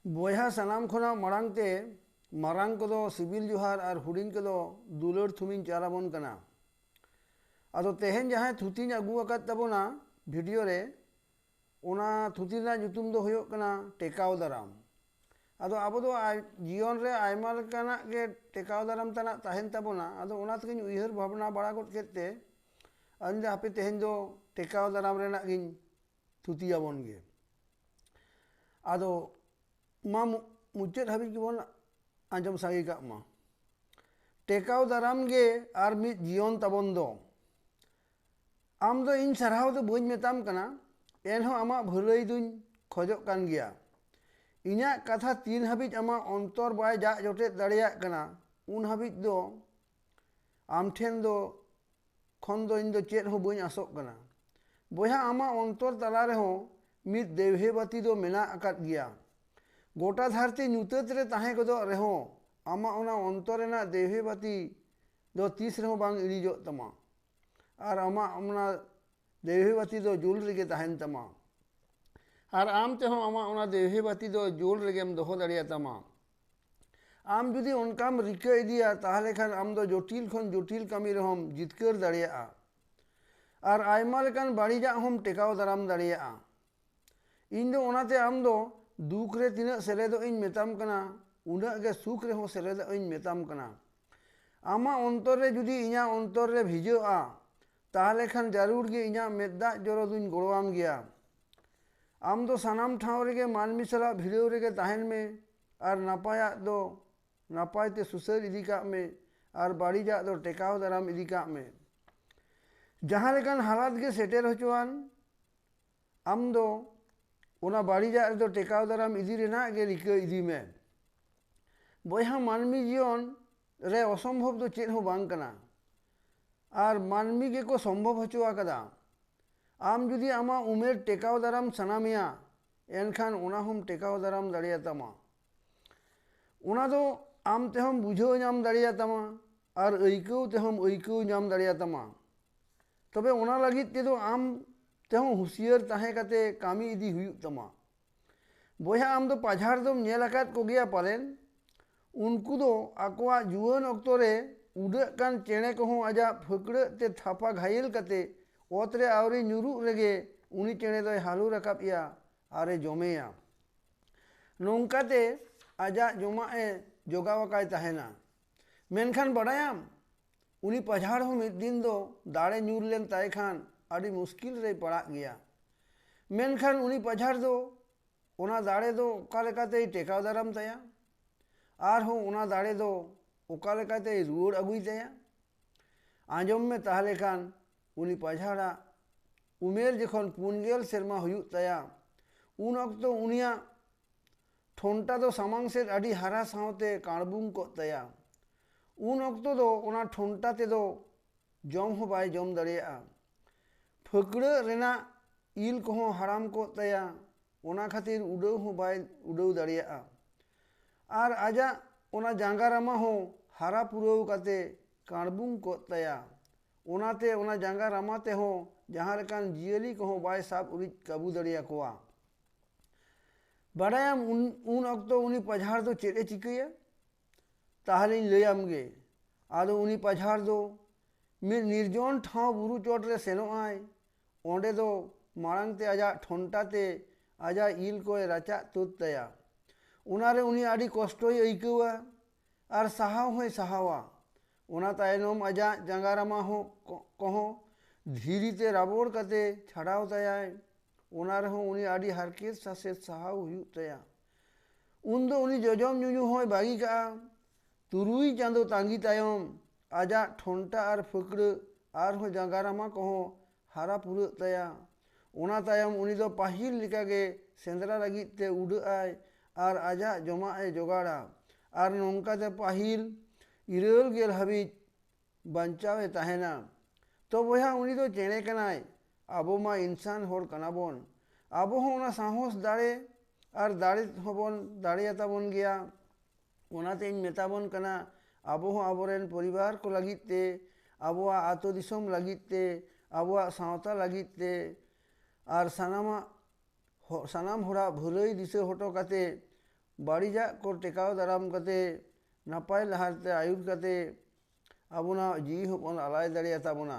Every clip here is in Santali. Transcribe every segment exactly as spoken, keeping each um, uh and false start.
ᱵᱚᱭᱦᱟ, ᱥᱟᱱᱟᱢ ᱠᱷᱚᱱᱟᱜ ᱢᱟᱲᱟᱝ ᱛᱮ ᱢᱟᱨᱟᱝ ᱠᱚᱫᱚ ᱥᱤᱵᱤᱞ ᱡᱚᱦᱟᱨ ᱟᱨ ᱦᱩᱰᱤᱧ ᱠᱚᱫᱚ ᱫᱩᱞᱟᱹᱲ ᱛᱷᱩᱢᱤᱧ ᱪᱟᱞ ᱟᱵᱚᱱ ᱠᱟᱱᱟ᱾ ᱟᱫᱚ ᱛᱮᱦᱮᱧ ᱡᱟᱦᱟᱸᱭ ᱛᱷᱩᱛᱤᱧ ᱟᱹᱜᱩ ᱟᱠᱟᱫ ᱛᱟᱵᱚᱱᱟ ᱵᱷᱤᱰᱤᱭᱳ ᱨᱮ, ᱚᱱᱟ ᱛᱷᱩᱛᱤ ᱨᱮᱱᱟᱜ ᱧᱩᱛᱩᱢ ᱫᱚ ᱦᱩᱭᱩᱜ ᱠᱟᱱᱟ ᱴᱮᱠᱟᱣ ᱫᱟᱨᱟᱢ᱾ ᱟᱫᱚ ᱟᱵᱚ ᱫᱚ ᱟᱭ-, ᱡᱤᱭᱚᱱ ᱨᱮ ᱟᱭᱢᱟ ᱞᱮᱠᱟᱱᱟᱜ ᱜᱮ ᱴᱮᱠᱟᱣ ᱫᱟᱨᱟᱢ ᱛᱮᱱᱟᱜ ᱛᱟᱦᱮᱱ ᱛᱟᱵᱚᱱᱟ᱾ ᱟᱫᱚ ᱚᱱᱟ ᱛᱮᱜᱤᱧ ᱩᱭᱦᱟᱹᱨ ᱵᱷᱟᱵᱽᱱᱟ ᱵᱟᱲᱟ ᱜᱚᱫ ᱠᱮᱫ ᱛᱮ ᱟᱫᱚᱧ ᱞᱟᱹᱭᱫᱟ, ᱦᱟᱯᱮ ᱛᱮᱦᱮᱧ ᱫᱚ ᱴᱮᱠᱟᱣ ᱫᱟᱨᱟᱢ ᱨᱮᱱᱟᱜ ᱜᱤᱧ ᱛᱷᱩᱛᱤᱭᱟᱵᱚᱱ ᱜᱮ᱾ ᱟᱫᱚ ᱢᱟ ᱢᱩ-, ᱢᱩᱪᱟᱹᱫ ᱦᱟᱹᱵᱤᱡ ᱜᱮᱵᱚᱱ ᱟᱸᱡᱚᱢ ᱥᱟᱸᱜᱮ ᱠᱟᱜ ᱢᱟ᱾ ᱴᱮᱠᱟᱣ ᱫᱟᱨᱟᱢ ᱜᱮ ᱟᱨ ᱢᱤᱫ ᱡᱤᱭᱚᱱ ᱛᱟᱵᱚᱱ ᱫᱚ᱾ ᱟᱢ ᱫᱚ ᱤᱧ ᱥᱟᱨᱦᱟᱣ ᱫᱚ ᱵᱟᱹᱧ ᱢᱮᱛᱟᱢ ᱠᱟᱱᱟ, ᱮᱱᱦᱚᱸ ᱟᱢᱟᱜ ᱵᱷᱟᱹᱞᱟᱹᱭ ᱫᱩᱧ ᱠᱷᱚᱡᱚᱜ ᱠᱟᱱ ᱜᱮᱭᱟ᱾ ᱤᱧᱟᱹᱜ ᱠᱟᱛᱷᱟ ᱛᱤᱱ ᱦᱟᱹᱵᱤᱡ ᱟᱢᱟᱜ ᱚᱱᱛᱚᱨ ᱵᱟᱭ ᱡᱟᱜ ᱡᱚᱴᱮᱫ ᱫᱟᱲᱮᱭᱟᱜ ᱠᱟᱱᱟ, ᱩᱱ ᱦᱟᱹᱵᱤᱡ ᱫᱚ ᱟᱢ ᱴᱷᱮᱱ ᱫᱚ ᱠᱷᱚᱱ ᱫᱚ ᱤᱧ ᱫᱚ ᱪᱮᱫ ᱦᱚᱸ ᱵᱟᱹᱧ ᱟᱥᱚᱜ ᱠᱟᱱᱟ᱾ ᱵᱚᱭᱦᱟ, ᱟᱢᱟᱜ ᱚᱱᱛᱚᱨ ᱛᱟᱞᱟ ᱨᱮᱦᱚᱸ ᱢᱤᱫ ᱫᱮᱣᱦᱮ ᱵᱟᱹᱛᱤ ᱫᱚ ᱢᱮᱱᱟᱜ ᱟᱠᱟᱫ ᱜᱮᱭᱟ᱾ ᱜᱚᱴᱟ ᱫᱷᱟᱹᱨᱛᱤ ᱧᱩᱛᱟᱹᱛ ᱨᱮ ᱛᱟᱦᱮᱸ ᱜᱚᱫᱚᱜ ᱨᱮᱦᱚᱸ, ᱟᱢᱟᱜ ᱚᱱᱟ ᱚᱱᱛᱚᱨ ᱨᱮᱱᱟᱜ ᱫᱮᱣᱦᱮ ᱵᱟᱹᱛᱤ ᱫᱚ ᱛᱤᱥ ᱨᱮᱦᱚᱸ ᱵᱟᱝ ᱤᱲᱤᱡᱚᱜ ᱛᱟᱢᱟ᱾ ᱟᱨ ᱟᱢᱟᱜ ᱚᱱᱟ ᱫᱮᱣᱦᱮ ᱵᱟᱹᱛᱤ ᱫᱚ ᱡᱩᱞ ᱨᱮᱜᱮ ᱛᱟᱦᱮᱱ ᱛᱟᱢᱟ᱾ ᱟᱨ ᱟᱢ ᱛᱮᱦᱚᱸ ᱟᱢᱟᱜ ᱚᱱᱟ ᱫᱮᱣᱦᱮ ᱵᱟᱹᱛᱤ ᱫᱚ ᱡᱩᱞ ᱨᱮᱜᱮᱢ ᱫᱚᱦᱚ ᱫᱟᱲᱮᱭᱟᱛᱟᱢᱟ᱾ ᱟᱢ ᱡᱩᱫᱤ ᱚᱱᱠᱟᱢ ᱨᱤᱠᱟᱹ ᱤᱫᱤᱭᱟ, ᱛᱟᱦᱚᱞᱮ ᱠᱷᱟᱱ ᱟᱢ ᱫᱚ ᱡᱚᱴᱤᱞ ᱠᱷᱚᱱ ᱡᱚᱴᱤᱞ ᱠᱟᱹᱢᱤ ᱨᱮᱦᱚᱸᱢ ᱡᱤᱛᱠᱟᱹᱨ ᱫᱟᱲᱮᱭᱟᱜᱼᱟ᱾ ᱟᱨ ᱟᱭᱢᱟ ᱞᱮᱠᱟᱱ ᱵᱟᱹᱲᱤᱡᱟᱜ ᱦᱚᱸᱢ ᱴᱮᱠᱟᱣ ᱫᱟᱨᱟᱢ ᱫᱟᱲᱮᱭᱟᱜᱼᱟ᱾ ᱤᱧ ᱫᱚ ᱚᱱᱟᱛᱮ ᱟᱢ ᱫᱚ ᱫᱩᱠ ᱨᱮ ᱛᱤᱱᱟᱹᱜ ᱥᱮᱞᱮᱫᱚᱜ ᱤᱧ ᱢᱮᱛᱟᱢ ᱠᱟᱱᱟ, ᱩᱱᱟᱹᱜ ᱜᱮ ᱥᱩᱠ ᱨᱮᱦᱚᱸ ᱥᱮᱞᱮᱫᱚᱜ ᱤᱧ ᱢᱮᱛᱟᱢ ᱠᱟᱱᱟ᱾ ᱟᱢᱟᱜ ᱚᱱᱛᱚᱨ ᱨᱮ ᱡᱩᱫᱤ ᱤᱧᱟᱹᱜ ᱚᱱᱛᱚᱨ ᱨᱮ ᱵᱷᱤᱡᱟᱹᱜᱼᱟ, ᱛᱟᱦᱚᱞᱮ ᱠᱷᱟᱱ ᱡᱟᱹᱨᱩᱲ ᱜᱮ ᱤᱧᱟᱹᱜ ᱢᱮᱫ ᱫᱟᱜ ᱡᱚᱨᱚ ᱫᱩᱧ ᱜᱚᱲᱚᱣᱟᱢ ᱜᱮᱭᱟ᱾ ᱟᱢ ᱫᱚ ᱥᱟᱱᱟᱢ ᱴᱷᱟᱶ ᱨᱮᱜᱮ ᱢᱟᱹᱱᱢᱤ ᱥᱟᱞᱟᱜ ᱵᱷᱤᱲᱟᱹᱣ ᱨᱮᱜᱮ ᱛᱟᱦᱮᱱ ᱢᱮ ᱟᱨ ᱱᱟᱯᱟᱭᱟᱜ ᱫᱚ ᱱᱟᱯᱟᱭ ᱛᱮ ᱥᱩᱥᱟᱹᱨ ᱤᱫᱤ ᱠᱟᱜ ᱢᱮ ᱟᱨ ᱵᱟᱹᱲᱤᱡᱟᱜ ᱫᱚ ᱴᱮᱠᱟᱣ ᱫᱟᱨᱟᱢ ᱤᱫᱤ ᱠᱟᱜ ᱢᱮ᱾ ᱡᱟᱦᱟᱸ ᱞᱮᱠᱟᱱ ᱦᱟᱞᱟᱛ ᱜᱮ ᱥᱮᱴᱮᱨ ᱦᱚᱪᱚᱣᱟᱱ, ᱟᱢ ᱫᱚ ᱚᱱᱟ ᱵᱟᱹᱲᱤᱡᱟᱜ ᱨᱮᱫᱚ ᱴᱮᱠᱟᱣ ᱫᱟᱨᱟᱢ ᱤᱫᱤ ᱨᱮᱱᱟᱜ ᱜᱮ ᱨᱤᱠᱟᱹ ᱤᱫᱤ ᱢᱮ᱾ ᱵᱚᱭᱦᱟ, ᱢᱟᱹᱱᱢᱤ ᱡᱤᱭᱚᱱ ᱨᱮ ᱚᱥᱚᱢᱵᱷᱚᱵ ᱫᱚ ᱪᱮᱫ ᱦᱚᱸ ᱵᱟᱝ ᱠᱟᱱᱟ, ᱟᱨ ᱢᱟᱹᱱᱢᱤ ᱜᱮᱠᱚ ᱥᱚᱢᱵᱷᱚᱵ ᱦᱚᱪᱚ ᱟᱠᱟᱫᱟ᱾ ᱟᱢ ᱡᱩᱫᱤ ᱟᱢᱟᱜ ᱩᱢᱮᱨ ᱴᱮᱠᱟᱣ ᱫᱟᱨᱟᱢ ᱥᱟᱱᱟ ᱢᱮᱭᱟ, ᱮᱱᱠᱷᱟᱱ ᱚᱱᱟ ᱦᱚᱸᱢ ᱴᱮᱠᱟᱣ ᱫᱟᱨᱟᱢ ᱫᱟᱲᱮᱭᱟᱛᱟᱢᱟ᱾ ᱚᱱᱟ ᱫᱚ ᱟᱢ ᱛᱮᱦᱚᱸᱢ ᱵᱩᱡᱷᱟᱹᱣ ᱧᱟᱢ ᱫᱟᱲᱮᱭᱟᱛᱟᱢᱟ ᱟᱨ ᱟᱹᱭᱠᱟᱹᱣ ᱛᱮᱦᱚᱸᱢ ᱟᱹᱭᱠᱟᱹᱣ ᱧᱟᱢ ᱫᱟᱲᱮᱭᱟᱛᱟᱢᱟ᱾ ᱛᱚᱵᱮ ᱚᱱᱟ ᱞᱟᱹᱜᱤᱫ ᱛᱮᱫᱚ ᱟᱢ ᱛᱮᱦᱚᱸ ᱦᱩᱸᱥᱤᱭᱟᱹᱨ ᱛᱟᱦᱮᱸ ᱠᱟᱛᱮ ᱠᱟᱹᱢᱤ ᱤᱫᱤ ᱦᱩᱭᱩᱜ ᱛᱟᱢᱟ᱾ ᱵᱚᱭᱦᱟ, ᱟᱢ ᱫᱚ ᱯᱟᱡᱷᱟᱲ ᱫᱚᱢ ᱧᱮᱞ ᱟᱠᱟᱫ ᱠᱚᱜᱮᱭᱟ ᱯᱟᱞᱮᱱ᱾ ᱩᱱᱠᱩ ᱫᱚ ᱟᱠᱚᱣᱟᱜ ᱡᱩᱣᱟᱹᱱ ᱚᱠᱛᱚ ᱨᱮ ᱩᱰᱟᱹᱜ ᱠᱟᱱ ᱪᱮᱬᱮ ᱠᱚᱦᱚᱸ ᱟᱡᱟᱜ ᱯᱷᱟᱹᱠᱲᱟᱹᱜ ᱛᱮ ᱛᱷᱟᱯᱟ ᱜᱷᱟᱭᱮᱞ ᱠᱟᱛᱮ ᱚᱛ ᱨᱮ ᱟᱹᱣᱨᱤ ᱧᱩᱨᱩᱜ ᱨᱮᱜᱮ ᱩᱱᱤ ᱪᱮᱬᱮ ᱫᱚᱭ ᱦᱟᱹᱞᱩ ᱨᱟᱠᱟᱵ ᱮᱭᱟ ᱟᱨᱮ ᱡᱚᱢᱮᱭᱟ᱾ ᱱᱚᱝᱠᱟᱛᱮ ᱟᱡᱟᱜ ᱡᱚᱢᱟᱜ ᱮ ᱡᱚᱜᱟᱣ ᱟᱠᱟᱭ ᱛᱟᱦᱮᱱᱟ᱾ ᱢᱮᱱᱠᱷᱟᱱ ᱵᱟᱰᱟᱭᱟᱢ, ᱩᱱᱤ ᱯᱟᱡᱷᱟᱲ ᱦᱚᱸ ᱢᱤᱫ ᱫᱤᱱ ᱫᱚ ᱫᱟᱲᱮ ᱧᱩᱨ ᱞᱮᱱ ᱛᱟᱭ ᱠᱷᱟᱱ ᱟᱹᱰᱤ ᱢᱩᱥᱠᱤᱞ ᱨᱮᱭ ᱯᱟᱲᱟᱜ ᱜᱮᱭᱟ᱾ ᱢᱮᱱᱠᱷᱟᱱ ᱩᱱᱤ ᱯᱟᱡᱷᱟᱲ ᱫᱚ ᱚᱱᱟ ᱫᱟᱲᱮ ᱫᱚ ᱚᱠᱟ ᱞᱮᱠᱟᱛᱮᱭ ᱴᱮᱠᱟᱣ ᱫᱟᱨᱟᱢ ᱛᱟᱭᱟ? ᱟᱨᱦᱚᱸ ᱚᱱᱟ ᱫᱟᱲᱮ ᱫᱚ ᱚᱠᱟ ᱞᱮᱠᱟᱛᱮᱭ ᱨᱩᱣᱟᱹᱲ ᱟᱹᱜᱩᱭ ᱛᱟᱭᱟ? ᱟᱸᱡᱚᱢ ᱢᱮ ᱛᱟᱦᱞᱮ ᱠᱷᱟᱱ, ᱩᱱᱤ ᱯᱟᱡᱷᱟᱲᱟᱜ ᱩᱢᱮᱨ ᱡᱚᱠᱷᱚᱱ ᱯᱩᱱ ᱜᱮᱞ ᱥᱮᱨᱢᱟ ᱦᱩᱭᱩᱜ ᱛᱟᱭᱟ, ᱩᱱ ᱚᱠᱛᱚ ᱩᱱᱤᱭᱟᱜ ᱴᱷᱚᱱᱴᱟ ᱫᱚ ᱥᱟᱢᱟᱝ ᱥᱮᱫ ᱟᱹᱰᱤ ᱦᱟᱨᱟ ᱥᱟᱶᱛᱮ ᱠᱟᱬᱵᱩᱝ ᱠᱚᱜ ᱛᱟᱭᱟ᱾ ᱩᱱ ᱚᱠᱛᱚ ᱫᱚ ᱚᱱᱟ ᱴᱷᱚᱱᱴᱟ ᱛᱮᱫᱚ ᱡᱚᱢ ᱦᱚᱸ ᱵᱟᱭ ᱡᱚᱢ ᱫᱟᱲᱮᱭᱟᱜᱼᱟ᱾ ᱯᱷᱟᱹᱠᱲᱟᱹᱜ ᱨᱮᱱᱟᱜ ᱤᱞ ᱠᱚᱦᱚᱸ ᱦᱟᱲᱟᱢ ᱠᱚᱜ ᱛᱟᱭᱟ, ᱚᱱᱟ ᱠᱷᱟᱹᱛᱤᱨ ᱩᱰᱟᱹᱣ ᱦᱚᱸ ᱵᱟᱭ ᱩᱰᱟᱹᱣ ᱫᱟᱲᱮᱭᱟᱜᱼᱟ᱾ ᱟᱨ ᱟᱡᱟᱜ ᱚᱱᱟ ᱡᱟᱸᱜᱟ ᱨᱟᱢᱟ ᱦᱚᱸ ᱦᱟᱨᱟ ᱯᱩᱨᱟᱹᱣ ᱠᱟᱛᱮ ᱠᱟᱬᱵᱩᱝ ᱠᱚᱜ ᱛᱟᱭᱟ᱾ ᱚᱱᱟᱛᱮ ᱚᱱᱟ ᱡᱟᱸᱜᱟ ᱨᱟᱢᱟ ᱛᱮᱦᱚᱸ ᱡᱟᱦᱟᱸ ᱞᱮᱠᱟᱱ ᱡᱤᱭᱟᱹᱞᱤ ᱠᱚᱦᱚᱸ ᱵᱟᱭ ᱥᱟᱵ ᱩᱨᱤᱡ ᱠᱟᱹᱵᱩ ᱫᱟᱲᱮᱭᱟᱠᱚᱣᱟ᱾ ᱵᱟᱰᱟᱭᱟᱢ, ᱩᱱ, ᱩᱱ ᱚᱠᱛᱚ ᱩᱱᱤ ᱯᱟᱡᱷᱟᱲ ᱫᱚ ᱪᱮᱫ ᱮ ᱪᱤᱠᱟᱹᱭᱟ? ᱛᱟᱦᱞᱮᱧ ᱞᱟᱹᱭᱟᱢ ᱜᱮ᱾ ᱟᱫᱚ ᱩᱱᱤ ᱯᱟᱡᱷᱟᱲ ᱫᱚ ᱢᱤᱫ ᱱᱤᱨᱡᱚᱱ ᱴᱷᱟᱶ ᱵᱩᱨᱩ ᱪᱚᱴ ᱨᱮ ᱥᱮᱱᱚᱜ ᱟᱭ᱾ ᱚᱸᱰᱮ ᱫᱚ ᱢᱟᱲᱟᱝ ᱛᱮ ᱟᱡᱟᱜ ᱴᱷᱚᱱᱴᱟ ᱛᱮ ᱟᱡᱟᱜ ᱤᱞ ᱠᱚᱭ ᱨᱟᱪᱟᱜ ᱛᱩᱫ ᱛᱟᱭᱟ᱾ ᱚᱱᱟᱨᱮ ᱩᱱᱤ ᱟᱹᱰᱤ ᱠᱚᱥᱴᱚᱭ ᱟᱹᱭᱠᱟᱹᱣᱟ ᱟᱨ ᱥᱟᱦᱟᱣ ᱦᱚᱸᱭ ᱥᱟᱦᱟᱣᱟ᱾ ᱚᱱᱟ ᱛᱟᱭᱱᱚᱢ ᱟᱡᱟᱜ ᱡᱟᱸᱜᱟ ᱨᱟᱢᱟ ᱦᱚᱸ ᱠᱚ-, ᱠᱚᱦᱚᱸ ᱫᱷᱤᱨᱤ ᱛᱮ ᱨᱟᱵᱚᱲ ᱠᱟᱛᱮ ᱪᱷᱟᱰᱟᱣ ᱛᱟᱭᱟᱭ᱾ ᱚᱱᱟ ᱨᱮᱦᱚᱸ ᱩᱱᱤ ᱟᱹᱰᱤ ᱦᱟᱨᱠᱮᱛ ᱥᱟᱥᱮᱛ ᱥᱟᱦᱟᱣ ᱦᱩᱭᱩᱜ ᱛᱟᱭᱟ᱾ ᱩᱱᱫᱚ ᱩᱱᱤ ᱡᱚᱡᱚᱢ ᱧᱩᱧᱩ ᱦᱚᱸᱭ ᱵᱟᱹᱜᱤ ᱠᱟᱜᱼᱟ᱾ ᱛᱩᱨᱩᱭ ᱪᱟᱸᱫᱚ ᱛᱟᱺᱜᱤ ᱛᱟᱭᱚᱢ ᱟᱡᱟᱜ ᱴᱷᱚᱱᱴᱟ ᱟᱨ ᱯᱷᱟᱹᱠᱲᱟᱹ ᱟᱨᱦᱚᱸ ᱡᱟᱸᱜᱟ ᱨᱟᱢᱟ ᱠᱚᱦᱚᱸ ᱦᱟᱨᱟ ᱯᱩᱨᱟᱹᱜ ᱛᱟᱭᱟ᱾ ᱚᱱᱟ ᱛᱟᱭᱚᱢ ᱩᱱᱤ ᱫᱚ ᱯᱟᱹᱦᱤᱞ ᱞᱮᱠᱟᱜᱮ ᱥᱮᱸᱫᱽᱨᱟ ᱞᱟᱹᱜᱤᱫ ᱛᱮ ᱩᱰᱟᱹᱜ ᱟᱭ ᱟᱨ ᱟᱡᱟᱜ ᱡᱚᱢᱟᱜ ᱮ ᱡᱚᱜᱟᱲᱟ᱾ ᱟᱨ ᱱᱚᱝᱠᱟᱛᱮ ᱯᱟᱹᱦᱤᱞ ᱤᱨᱟᱹᱞ ᱜᱮᱞ ᱦᱟᱹᱵᱤᱡ ᱵᱟᱧᱪᱟᱣ ᱮ ᱛᱟᱦᱮᱱᱟ᱾ ᱛᱚ ᱵᱚᱭᱦᱟ, ᱩᱱᱤ ᱫᱚ ᱪᱮᱬᱮ ᱠᱟᱱᱟᱭ, ᱟᱵᱚ ᱢᱟ ᱤᱱᱥᱟᱱ ᱦᱚᱲ ᱠᱟᱱᱟ ᱵᱚᱱ᱾ ᱟᱵᱚ ᱦᱚᱸ ᱚᱱᱟ ᱥᱟᱦᱚᱥ ᱫᱟᱲᱮ ᱟᱨ ᱫᱟᱲᱮ ᱦᱚᱸᱵᱚᱱ ᱫᱟᱲᱮᱭᱟᱛᱟ ᱵᱚᱱ ᱜᱮᱭᱟ᱾ ᱚᱱᱟᱛᱮᱧ ᱢᱮᱛᱟ ᱵᱚᱱ ᱠᱟᱱᱟ, ᱟᱵᱚ ᱦᱚᱸ ᱟᱵᱚᱨᱮᱱ ᱯᱚᱨᱤᱵᱟᱨ ᱠᱚ ᱞᱟᱹᱜᱤᱫ ᱛᱮ, ᱟᱵᱚᱣᱟᱜ ᱟᱹᱛᱩ ᱫᱤᱥᱚᱢ ᱞᱟᱹᱜᱤᱫ ᱛᱮ, ᱟᱵᱚᱣᱟᱜ ᱥᱟᱶᱛᱟ ᱞᱟᱹᱜᱤᱫ ᱛᱮ ᱟᱨ ᱥᱟᱱᱟᱢᱟᱜ ᱦᱚ- ᱥᱟᱱᱟᱢ ᱦᱚᱲᱟᱜ ᱵᱷᱟᱹᱞᱟᱹᱭ ᱫᱤᱥᱟᱹ ᱦᱚᱴᱚ ᱠᱟᱛᱮ, ᱵᱟᱹᱲᱤᱡᱟᱜ ᱠᱚ ᱴᱮᱠᱟᱣ ᱫᱟᱨᱟᱢ ᱠᱟᱛᱮ, ᱱᱟᱯᱟᱭ ᱰᱟᱦᱟᱨ ᱛᱮ ᱟᱹᱭᱩᱨ ᱠᱟᱛᱮ, ᱟᱵᱚᱱᱟᱜ ᱡᱤᱣᱤ ᱦᱚᱸᱵᱚᱱ ᱟᱞᱟᱭ ᱫᱟᱲᱮᱭᱟᱛᱟ ᱵᱚᱱᱟ᱾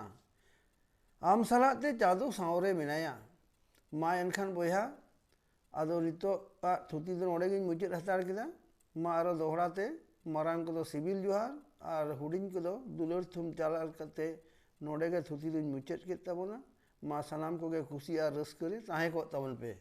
ᱟᱢ ᱥᱟᱞᱟᱜ ᱛᱮ ᱪᱟᱸᱫᱚ ᱥᱟᱶᱨᱮ ᱢᱮᱱᱟᱭᱟ᱾ ᱢᱟ ᱮᱱᱠᱷᱟᱱ ᱵᱚᱭᱦᱟ, ᱟᱫᱚ ᱱᱤᱛᱚᱜ ᱟᱜ ᱛᱷᱩᱛᱤ ᱫᱚ ᱱᱚᱰᱮ ᱜᱤᱧ ᱢᱩᱪᱟᱹᱫ ᱦᱟᱛᱟᱲ ᱠᱮᱫᱟ᱾ ᱢᱟ ᱟᱨᱚ ᱫᱚᱦᱲᱟ ᱛᱮ ᱢᱟᱨᱟᱝ ᱠᱚᱫᱚ ᱥᱤᱵᱤᱞ ᱡᱚᱦᱟᱨ ᱟᱨ ᱦᱩᱰᱤᱧ ᱠᱚᱫᱚ ᱫᱩᱞᱟᱹᱲ ᱛᱷᱩᱢ ᱪᱟᱞ ᱠᱟᱛᱮ ᱱᱚᱰᱮ ᱜᱮ ᱛᱷᱩᱛᱤ ᱫᱚᱧ ᱢᱩᱪᱟᱹᱫ ᱠᱮᱫ ᱛᱟᱵᱚᱱᱟ᱾ ᱢᱟ ᱥᱟᱱᱟᱢ ᱠᱚᱜᱮ ᱠᱩᱥᱤ ᱟᱨ ᱨᱟᱹᱥᱠᱟᱹ ᱨᱮ ᱛᱟᱦᱮᱸ ᱠᱚᱜ ᱛᱟᱵᱚᱱ ᱯᱮ᱾